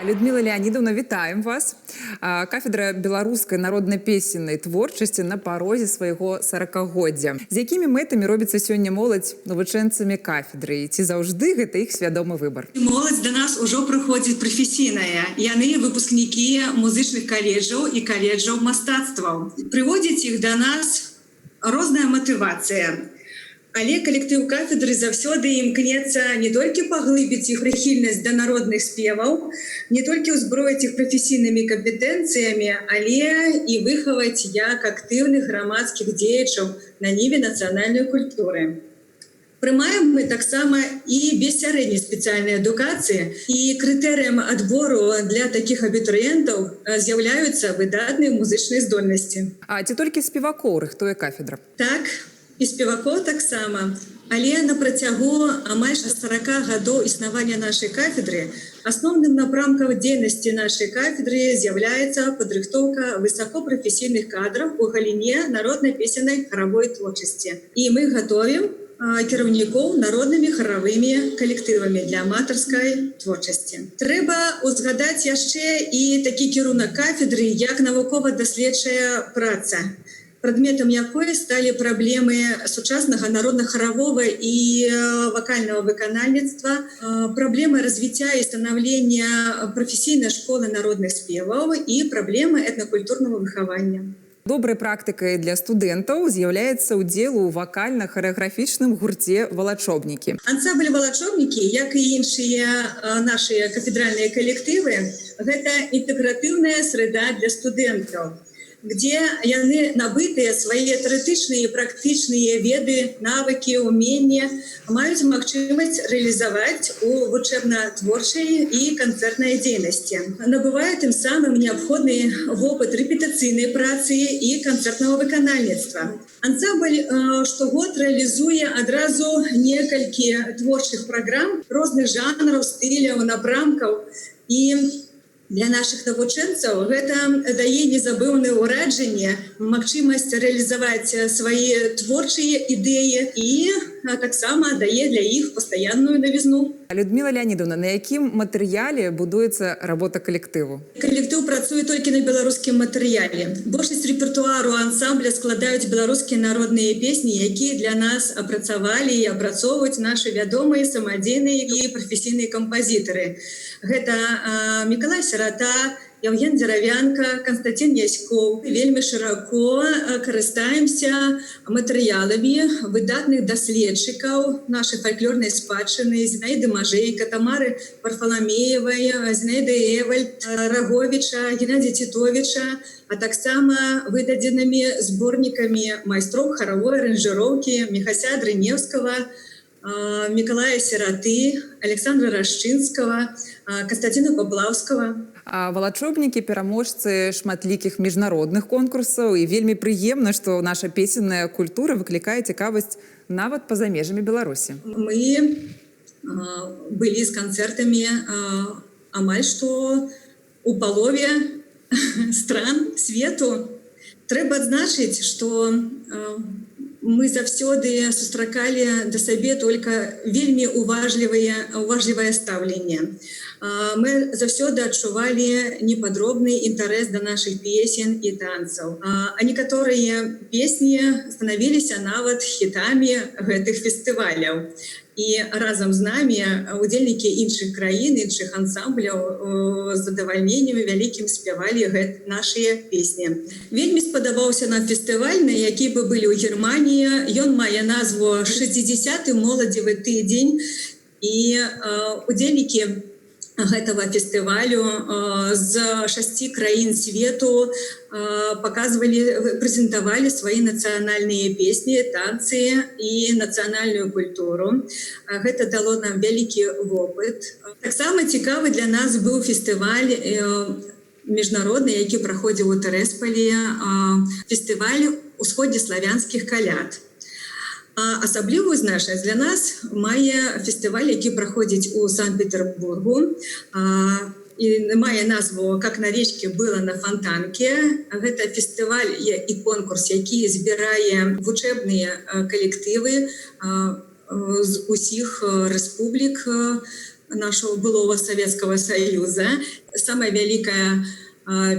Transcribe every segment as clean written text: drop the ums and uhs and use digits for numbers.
Людміла Леанідаўна, вітаем вас. Кафедра беларускай народна-песеннай творчасці на парозе свайго саракагоддзя. З якімі мэтамі робіцца сёння моладзь навучэнцамі кафедры? І ці заўжды гэта іх свядомы выбар? Моладзь да нас ужо прыходзіць прафесійная. Яны выпускнікі музычных каледжаў і каледжаў мастацтваў. Прыводзіць іх да нас розная матывацыя. Але калектыў кафедры заўсёды імкнецца не толькі паглыбіць іх прыхільнасць да народных спеваў, не толькі ўзброіць іх прафесійнымі кампетэнцыямі, але і выхаваць як актыўных грамадскіх дзеячаў на ніве нацыянальнай культуры. Прымаем мы таксама і без сярэдняй спецыяльнай адукацыі, і крытэрыем адбору для такіх абітурыентаў з'яўляюцца выдатныя музычныя здольнасці. А ці толькі спевакоў рыхтуе кафедра? Так, і спевакоў таксама. Але на працягу амаль 40 гадоў існавання нашай кафедры асноўным напрамкам дзейнасці нашай кафедры з'яўляецца падрыхтоўка высокапрафесійных кадраў у галіне народнай песеннай харавой творчасці. І мы гатовім кіраўнікоў народнымі харавымі калектывамі для аматарскай творчасці. Трэба узгадаць яшчэ і такі кірунак кафедры, як навукова-даследчая праца, прадметам якой сталі праблемы сучаснага народна-харавога і вакальнага выканальніцтва, праблемы развіцця і станаўлення прафесійнай школы народных спеваў і праблемы этнакультурнага выхавання. Добрай практыкай для студэнтаў з'яўляецца ўдзел у вакальна-харэаграфічным гурце «Валачобнікі». Ансамбль «Валачобнікі», як і іншыя нашыя кафедральныя калектывы, гэта інтэгратыўная среда для студэнтаў, где яны набытыя свае тэарэтычныя і практычныя веды, навыкі, умення маюць магчымасць рэалізаваць у вучэбна-творчай і канцэртнай дзейнасці. Набываюць тым самым неабходны вопыт рэпетыцыйнай працы і канцэртнага выканальніцтва. Ансамбль штогод рэалізуе адразу некалькі творчых праграм розных жанраў, стыляў, напрамкаў, і для нашых навучэнцаў гэта дае незабыўнае ўражанне, магчымасць рэалізаваць свае творчыя ідэі і таксама дае для іх пастаянную навізну. Людміла Леанідаўна, на якім матэрыяле будуецца работа калектыву? Калектыў працуе толькі на беларускім матэрыяле. Большасць рэпертуару ансамбля складаюць беларускія народныя песні, якія для нас апрацавалі і апрацоўваюць нашы вядомыя самадзейныя і прафесійныя кампазітары. Гэта Мікалай Сірата, Яўген Дзеравянка, Канстанцін Яськоў. Вельмі шырока карыстаемся матэрыяламі выдатных даследчыкаў нашай фальклорнай спадчыны Зінаіды Мажэйка, Тамары Варфаламеевай, Зінаіды Эвальд, Раговіча, Генадзя Цітовіча, а таксама выдадзенымі зборнікамі майстроў харавой аранжыроўкі Міхася Дрынеўскага, Мікалая Сіраты, Аляксандра Рашчынскага, Канстанціна Паплаўскага. А «Валачобнікі» — пераможцы шматлікіх міжнародных конкурсаў, і вельмі прыемна, што наша песенная культура выклікае цікавасць нават па-за межамі Беларусі. Мы былі з канцэртамі амаль што у палове стран свету. Трэба адзначыць, што мы заўсёды сустракалі да сабе только вельмі уважлівае стаўленне. Мы заўсёды адчувалі непадробны інтарэс да нашых песен і танцаў. А некаторыя песні станавіліся нават хітамі гэтых фестываляў. І разам з намі удзельнікі іншых краін, іншых ансамбляў з задавальненнем вялікім спявалі нашыя песні. Вельмі спадабаўся нам фестываль, на які бы былі ў Германіі. Ён мае назву 60 моладзевы тыдзень, і удзельнікі гэтага фестывалю з шасці краін свету показывалі, прэзентавалі свае нацыянальныя песні, танцы і нацыянальную культуру. Гэта дало нам вялікі вопыт. Таксама цікавы для нас быў фестываль міжнародны, які праходзіў у Тэрэспалі, фестываль усходнеславянскіх каляд. А асаблівую значнасць для нас мае фестываль, які праходзіць у Санкт-Петербургу і мае назву «Как на речке было на Фонтанке». Гэта фестываль і конкурс, які збірае вучэбныя калектывы з усіх рэспублік нашего былого Советского Союза. Самая вялікая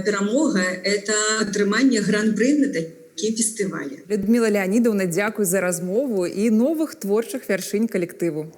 перамога — это атрыманне гран-пры на такім фестывалі. Людміла Леанідаўна, дзякуй за размову і новых творчых вяршынь калектыву.